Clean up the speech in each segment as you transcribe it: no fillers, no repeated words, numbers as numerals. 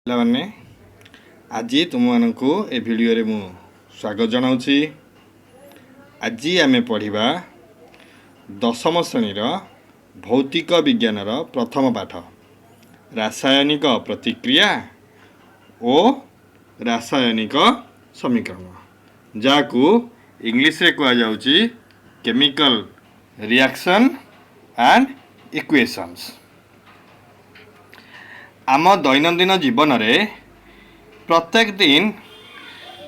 ପିଲାମାନେ, ଆଜି ତୁମମାନଙ୍କୁ ଏ ଭିଡ଼ିଓରେ ମୁଁ ସ୍ୱାଗତ ଜଣାଉଛି। ଆଜି ଆମେ ପଢ଼ିବା ଦଶମ ଶ୍ରେଣୀର ଭୌତିକ ବିଜ୍ଞାନର ପ୍ରଥମ ପାଠ, ରାସାୟନିକ ପ୍ରତିକ୍ରିୟା ଓ ରାସାୟନିକ ସମୀକରଣ, ଯାହାକୁ ଇଂଲିଶରେ କୁହାଯାଉଛି କେମିକାଲ ରିଆକ୍ସନ୍ ଆଣ୍ଡ ଇକ୍ୱେସନ୍ସ। ଆମ ଦୈନନ୍ଦିନ ଜୀବନରେ ପ୍ରତ୍ୟେକ ଦିନ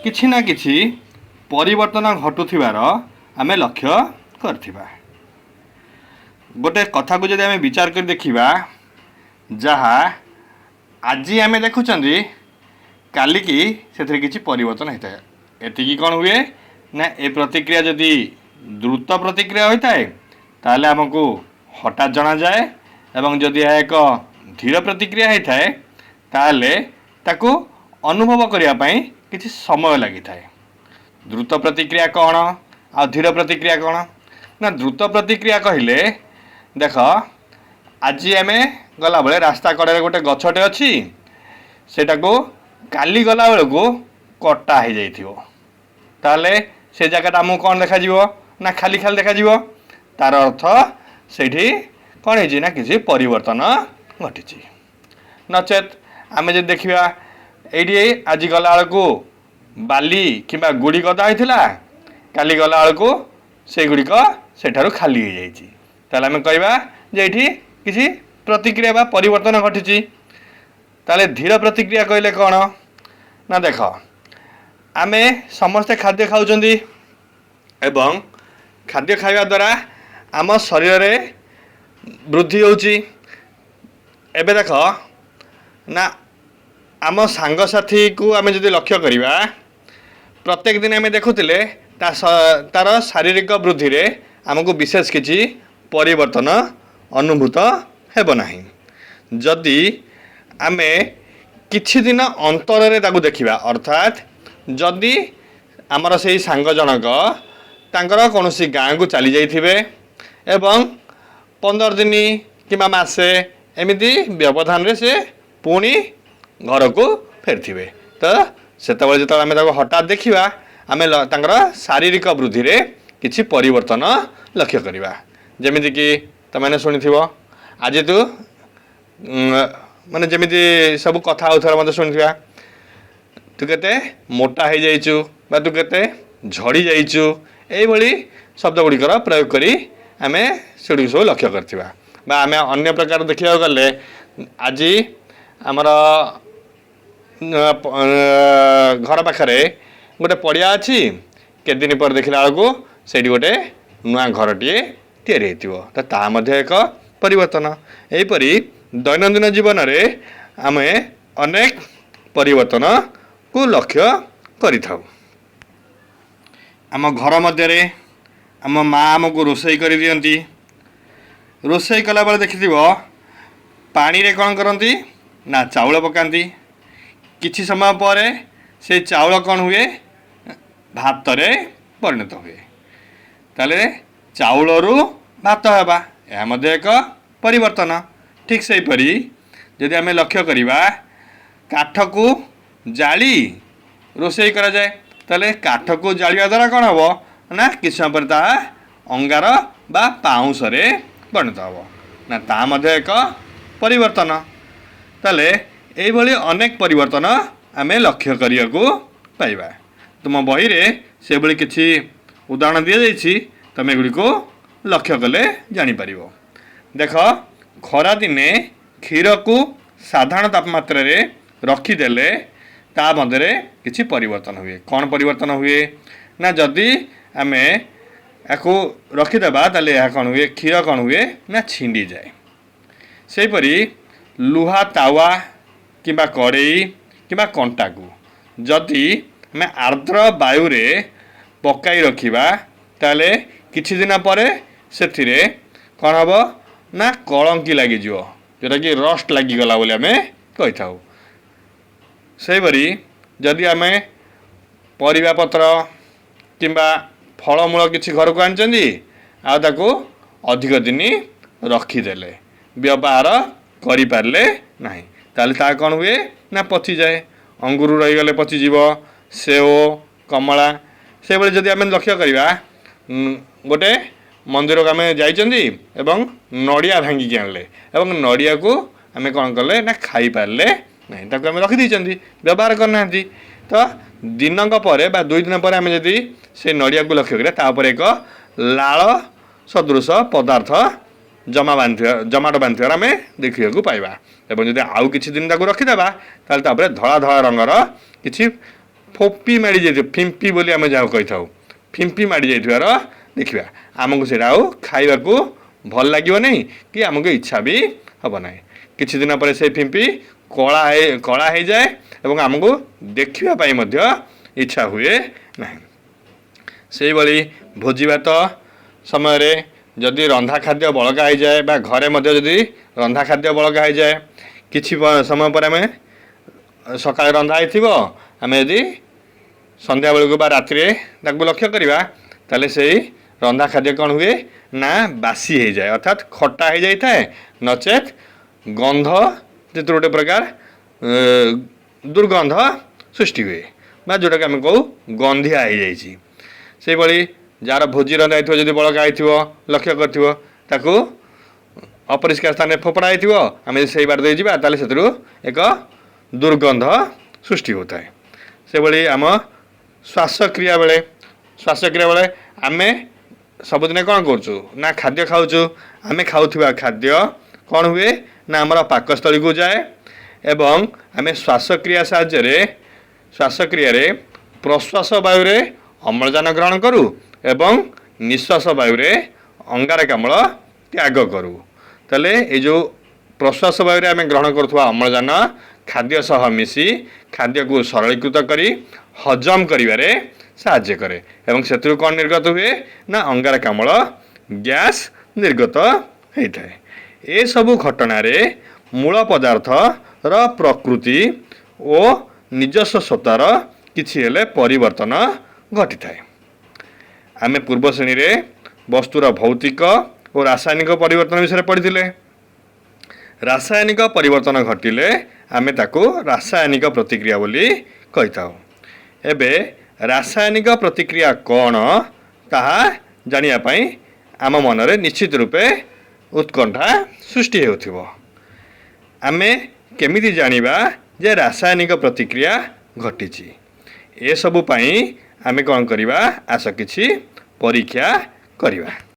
କିଛି ନା କିଛି ପରିବର୍ତ୍ତନ ଘଟୁଥିବାର ଆମେ ଲକ୍ଷ୍ୟ କରିଥିବା। ଗୋଟେ କଥାକୁ ଯଦି ଆମେ ବିଚାର କରି ଦେଖିବା, ଯାହା ଆଜି ଆମେ ଦେଖୁଛନ୍ତି, କାଲିକି ସେଥିରେ କିଛି ପରିବର୍ତ୍ତନ ହୋଇଥାଏ। ଏତିକି କ'ଣ ହୁଏ ନା, ଏ ପ୍ରତିକ୍ରିୟା ଯଦି ଦ୍ରୁତ ପ୍ରତିକ୍ରିୟା ହୋଇଥାଏ, ତାହେଲେ ଆମକୁ ହଠାତ୍ ଜଣାଯାଏ ଏବଂ ଯଦି ଏହା ଏକ ଧୀର ପ୍ରତିକ୍ରିୟା ହୋଇଥାଏ, ତାହେଲେ ତାକୁ ଅନୁଭବ କରିବା ପାଇଁ କିଛି ସମୟ ଲାଗିଥାଏ। ଦ୍ରୁତ ପ୍ରତିକ୍ରିୟା କ'ଣ ଆଉ ଧୀର ପ୍ରତିକ୍ରିୟା କ'ଣ ନା, ଦ୍ରୁତ ପ୍ରତିକ୍ରିୟା କହିଲେ, ଦେଖ, ଆଜି ଆମେ ଗଲାବେଳେ ରାସ୍ତା କଡ଼ରେ ଗୋଟେ ଗଛଟେ ଅଛି, ସେଟାକୁ କାଲି ଗଲାବେଳକୁ କଟା ହେଇଯାଇଥିବ। ତାହେଲେ ସେ ଜାଗାଟା ଆମକୁ କ'ଣ ଦେଖାଯିବ ନା, ଖାଲି ଖାଲି ଦେଖାଯିବ। ତାର ଅର୍ଥ ସେଇଠି କ'ଣ ହେଇଛି ନା, କିଛି ପରିବର୍ତ୍ତନ ଘଟିଛି। ନଚେତ୍ ଆମେ ଯଦି ଦେଖିବା, ଏଇଠି ଆଜି ଗଲାବେଳକୁ ବାଲି କିମ୍ବା ଗୋଡ଼ି ଗଦା ହେଇଥିଲା, କାଲି ଗଲାବେଳକୁ ସେଇଗୁଡ଼ିକ ସେଠାରୁ ଖାଲି ହେଇଯାଇଛି। ତାହେଲେ ଆମେ କହିବା ଯେ ଏଇଠି କିଛି ପ୍ରତିକ୍ରିୟା ବା ପରିବର୍ତ୍ତନ ଘଟିଛି। ତାହେଲେ ଧୀର ପ୍ରତିକ୍ରିୟା କହିଲେ କ'ଣ ନା, ଦେଖ, ଆମେ ସମସ୍ତେ ଖାଦ୍ୟ ଖାଉଛନ୍ତି ଏବଂ ଖାଦ୍ୟ ଖାଇବା ଦ୍ୱାରା ଆମ ଶରୀରରେ ବୃଦ୍ଧି ହେଉଛି। ଏବେ ଦେଖ ନା, ଆମ ସାଙ୍ଗସାଥିକୁ ଆମେ ଯଦି ଲକ୍ଷ୍ୟ କରିବା, ପ୍ରତ୍ୟେକ ଦିନ ଆମେ ଦେଖୁଥିଲେ ତାର ଶାରୀରିକ ବୃଦ୍ଧିରେ ଆମକୁ ବିଶେଷ କିଛି ପରିବର୍ତ୍ତନ ଅନୁଭୂତ ହେବ ନାହିଁ। ଯଦି ଆମେ କିଛି ଦିନ ଅନ୍ତରରେ ତାକୁ ଦେଖିବା, ଅର୍ଥାତ୍ ଯଦି ଆମର ସେଇ ସାଙ୍ଗ ଜଣକ ତାଙ୍କର କୌଣସି ଗାଁକୁ ଚାଲି ଯାଇଥିବେ ଏବଂ 15 ଦିନ କିମ୍ବା ମାସେ ଏମିତି ବ୍ୟବଧାନରେ ସେ ପୁଣି ଘରକୁ ଫେରିଥିବେ, ତ ସେତେବେଳେ ଯେତେବେଳେ ଆମେ ତାକୁ ହଠାତ୍ ଦେଖିବା, ଆମେ ତାଙ୍କର ଶାରୀରିକ ବୃଦ୍ଧିରେ କିଛି ପରିବର୍ତ୍ତନ ଲକ୍ଷ୍ୟ କରିବା। ଯେମିତିକି ତୁମେମାନେ ଶୁଣିଥିବ, ଆଜି ତୁ ମାନେ ଯେମିତି ସବୁ କଥା ହେଉଥିବାର ମଧ୍ୟ ଶୁଣିଥିବା, ତୁ କେତେ ମୋଟା ହେଇଯାଇଛୁ ବା ତୁ କେତେ ଝଡ଼ି ଯାଇଛୁ। ଏଇଭଳି ଶବ୍ଦ ଗୁଡ଼ିକର ପ୍ରୟୋଗ କରି ଆମେ ସେଗୁଡ଼ିକୁ ସବୁ ଲକ୍ଷ୍ୟ କରିଥିବା। ବା ଆମେ ଅନ୍ୟ ପ୍ରକାର ଦେଖିବାକୁ ଗଲେ, ଆଜି ଆମର ଘର ପାଖରେ ଗୋଟେ ପଡ଼ିଆ ଅଛି, କେତେଦିନ ପରେ ଦେଖିଲା ବେଳକୁ ସେଇଠି ଗୋଟେ ନୂଆ ଘରଟିଏ ତିଆରି ହେଇଥିବ। ତ ତାହା ମଧ୍ୟ ଏକ ପରିବର୍ତ୍ତନ। ଏହିପରି ଦୈନନ୍ଦିନ ଜୀବନରେ ଆମେ ଅନେକ ପରିବର୍ତ୍ତନକୁ ଲକ୍ଷ୍ୟ କରିଥାଉ। ଆମ ଘର ମଧ୍ୟରେ ଆମ ମା ଆମକୁ ରୋଷେଇ କରିଦିଅନ୍ତି। ରୋଷେଇ କଲାବେଳେ ଦେଖିଥିବ, ପାଣିରେ କ'ଣ କରନ୍ତି ନା, ଚାଉଳ ପକାନ୍ତି। କିଛି ସମୟ ପରେ ସେ ଚାଉଳ କ'ଣ ହୁଏ? ଭାତରେ ପରିଣତ ହୁଏ। ତାହେଲେ ଚାଉଳରୁ ଭାତ ହେବା, ଏହା ମଧ୍ୟ ଏକ ପରିବର୍ତ୍ତନ। ଠିକ୍ ସେହିପରି ଯଦି ଆମେ ଲକ୍ଷ୍ୟ କରିବା, କାଠକୁ ଜାଳି ରୋଷେଇ କରାଯାଏ। ତାହେଲେ କାଠକୁ ଜାଳିବା ଦ୍ୱାରା କ'ଣ ହେବ ନା, କିଛି ସମୟ ପରେ ତାହା ଅଙ୍ଗାର ବା ପାଉଁଶରେ ପରିଣତ ହେବ ନା, ତାହା ମଧ୍ୟ ଏକ ପରିବର୍ତ୍ତନ। ତାହେଲେ ଏଇଭଳି ଅନେକ ପରିବର୍ତ୍ତନ ଆମେ ଲକ୍ଷ୍ୟ କରିବାକୁ ପାଇବା। ତୁମ ବହିରେ ସେଭଳି କିଛି ଉଦାହରଣ ଦିଆଯାଇଛି, ତୁମେ ଏଗୁଡ଼ିକୁ ଲକ୍ଷ୍ୟ କଲେ ଜାଣିପାରିବ। ଦେଖ, ଖରାଦିନେ କ୍ଷୀରକୁ ସାଧାରଣ ତାପମାତ୍ରାରେ ରଖିଦେଲେ ତା ମଧ୍ୟରେ କିଛି ପରିବର୍ତ୍ତନ ହୁଏ। କ'ଣ ପରିବର୍ତ୍ତନ ହୁଏ ନା, ଯଦି ଆମେ ଏହାକୁ ରଖିଦେବା, ତାହେଲେ ଏହା କ'ଣ ହୁଏ? କ୍ଷୀର କ'ଣ ହୁଏ ନା, ଛିଣ୍ଡିଯାଏ। ସେହିପରି ଲୁହା ତାୱା କିମ୍ବା କଡ଼େଇ କିମ୍ବା କଣ୍ଟାକୁ ଯଦି ଆମେ ଆର୍ଦ୍ର ବାୟୁରେ ପକାଇ ରଖିବା, ତାହେଲେ କିଛି ଦିନ ପରେ ସେଥିରେ କ'ଣ ହେବ ନା, କଳଙ୍କି ଲାଗିଯିବ, ଯେଉଁଟାକି ରଷ୍ଟ ଲାଗିଗଲା ବୋଲି ଆମେ କହିଥାଉ। ସେହିପରି ଯଦି ଆମେ ପରିବା ପତ୍ର କିମ୍ବା ଫଳମୂଳ କିଛି ଘରକୁ ଆଣିଛନ୍ତି ଆଉ ତାକୁ ଅଧିକ ଦିନ ରଖିଦେଲେ, ବ୍ୟବହାର କରିପାରିଲେ ନାହିଁ, ତାହେଲେ ତାହା କ'ଣ ହୁଏ? ନା ପଚିଯାଏ। ଅଙ୍ଗୁର ରହିଗଲେ ପଚିଯିବ, ସେଓ, କମଳା। ସେଭଳି ଯଦି ଆମେ ଲକ୍ଷ୍ୟ କରିବା, ଗୋଟେ ମନ୍ଦିରକୁ ଆମେ ଯାଇଛନ୍ତି ଏବଂ ନଡ଼ିଆ ଭାଙ୍ଗିକି ଆଣିଲେ ଏବଂ ନଡ଼ିଆକୁ ଆମେ କ'ଣ କଲେ ନା ଖାଇପାରିଲେ ନାହିଁ, ତାକୁ ଆମେ ରଖିଦେଇଛନ୍ତି, ବ୍ୟବହାର କରିନାହାନ୍ତି। ତ ଦିନକ ପରେ ବା 2 ଦିନ ପରେ ଆମେ ଯଦି ସେ ନଡ଼ିଆକୁ ଲକ୍ଷ୍ୟ କରିବା, ତାପରେ ଏକ ଲାଳ ସଦୃଶ ପଦାର୍ଥ ଜମା ବାନ୍ଧିଥିବା, ଜମାଟ ବାନ୍ଧିଥିବାର ଆମେ ଦେଖିବାକୁ ପାଇବା। ଏବଂ ଯଦି ଆଉ କିଛି ଦିନ ତାକୁ ରଖିଦେବା, ତାହେଲେ ତାପରେ ଧଳା ଧଳା ରଙ୍ଗର କିଛି ଫୋପି ମାଡ଼ି ଯାଇଥିବ, ଫିମ୍ପି ବୋଲି ଆମେ ଯାହାକୁ କହିଥାଉ, ଫିମ୍ପି ମାଡ଼ି ଯାଇଥିବାର ଦେଖିବା। ଆମକୁ ସେଇଟା ଆଉ ଖାଇବାକୁ ଭଲ ଲାଗିବ ନାହିଁ କି ଆମକୁ ଇଚ୍ଛା ବି ହେବ ନାହିଁ। କିଛି ଦିନ ପରେ ସେଇ ଫିମ୍ପି କଳା ହେଇଯାଏ ଏବଂ ଆମକୁ ଦେଖିବା ପାଇଁ ମଧ୍ୟ ଇଚ୍ଛା ହୁଏ ନାହିଁ। ସେଇଭଳି ଭୋଜି ଭାତ ସମୟରେ ଯଦି ରନ୍ଧା ଖାଦ୍ୟ ବଳକା ହେଇଯାଏ ବା ଘରେ ମଧ୍ୟ ଯଦି ରନ୍ଧା ଖାଦ୍ୟ ବଳକା ହେଇଯାଏ, କିଛି ସମୟ ପରେ, ଆମେ ସକାଳେ ରନ୍ଧା ହେଇଥିବ, ଆମେ ଯଦି ସନ୍ଧ୍ୟାବେଳକୁ ବା ରାତିରେ ତାକୁ ଲକ୍ଷ୍ୟ କରିବା, ତାହେଲେ ସେଇ ରନ୍ଧା ଖାଦ୍ୟ କ'ଣ ହୁଏ ନା ବାସି ହେଇଯାଏ, ଅର୍ଥାତ୍ ଖଟା ହେଇଯାଇଥାଏ, ନଚେତ୍ ଗନ୍ଧ ସେଥିରୁ ଗୋଟେ ପ୍ରକାର ଦୁର୍ଗନ୍ଧ ସୃଷ୍ଟି ହୁଏ ବା ଯେଉଁଟାକି ଆମେ କହୁ ଗନ୍ଧିଆ ହେଇଯାଇଛି। ସେଇଭଳି ଯାହାର ଭୋଜି ରନ୍ଧା ହେଇଥିବ, ଯଦି ବଳକା ହେଇଥିବ, ଲକ୍ଷ୍ୟ କରିଥିବ, ତାକୁ ଅପରିଷ୍କାର ସ୍ଥାନରେ ଫୋପଡ଼ା ହେଇଥିବ, ଆମେ ଯଦି ସେଇ ବାଟ ଦେଇ ଯିବା, ତାହେଲେ ସେଥିରୁ ଏକ ଦୁର୍ଗନ୍ଧ ସୃଷ୍ଟି ହେଉଥାଏ। ସେଭଳି ଆମ ଶ୍ୱାସକ୍ରିୟା ବେଳେ ଆମେ ସବୁଦିନ କ'ଣ କରୁଛୁ ନା ଖାଦ୍ୟ ଖାଉଛୁ। ଆମେ ଖାଉଥିବା ଖାଦ୍ୟ କ'ଣ ହୁଏ ନା ଆମର ପାକସ୍ଥଳୀକୁ ଯାଏ ଏବଂ ଆମେ ଶ୍ୱାସକ୍ରିୟା ସାହାଯ୍ୟରେ, ଶ୍ୱାସକ୍ରିୟାରେ ପ୍ରଶ୍ୱାସ ବାୟୁରେ ଅମ୍ଳଜାନ ଗ୍ରହଣ କରୁ ଏବଂ ନିଶ୍ୱାସ ବାୟୁରେ ଅଙ୍ଗାରକାମ୍ଳ ତ୍ୟାଗ କରୁ। ତାହେଲେ ଏଇ ଯେଉଁ ପ୍ରଶ୍ୱାସ ବାୟୁରେ ଆମେ ଗ୍ରହଣ କରୁଥିବା ଅମ୍ଳଜାନ ଖାଦ୍ୟ ସହ ମିଶି ଖାଦ୍ୟକୁ ସରଳୀକୃତ କରି ହଜମ କରିବାରେ ସାହାଯ୍ୟ କରେ ଏବଂ ସେଥିରୁ କ'ଣ ନିର୍ଗତ ହୁଏ ନା ଅଙ୍ଗାରକାମ୍ଳ ଗ୍ୟାସ୍ ନିର୍ଗତ ହେଇଥାଏ। ଏସବୁ ଘଟଣାରେ ମୂଳ ପଦାର୍ଥର ପ୍ରକୃତି ଓ ନିଜସ୍ୱ ସତ୍ତାର କିଛି ହେଲେ ପରିବର୍ତ୍ତନ ଘଟିଥାଏ। ଆମେ ପୂର୍ବ ଶ୍ରେଣୀରେ ବସ୍ତୁର ଭୌତିକ ଓ ରାସାୟନିକ ପରିବର୍ତ୍ତନ ବିଷୟରେ ପଢ଼ିଥିଲେ। ରାସାୟନିକ ପରିବର୍ତ୍ତନ ଘଟିଲେ ଆମେ ତାକୁ ରାସାୟନିକ ପ୍ରତିକ୍ରିୟା ବୋଲି କହିଥାଉ। ଏବେ ରାସାୟନିକ ପ୍ରତିକ୍ରିୟା କ'ଣ, ତାହା ଜାଣିବା ପାଇଁ ଆମ ମନରେ ନିଶ୍ଚିତ ରୂପେ ଉତ୍କଣ୍ଠା ସୃଷ୍ଟି ହେଉଥିବ। ଆମେ କେମିତି ଜାଣିବା ଯେ ରାସାୟନିକ ପ୍ରତିକ୍ରିୟା ଘଟିଛି? ଏସବୁ ପାଇଁ ଆମେ କ'ଣ କରିବା? ଆସ କିଛି ପରୀକ୍ଷା କରିବା।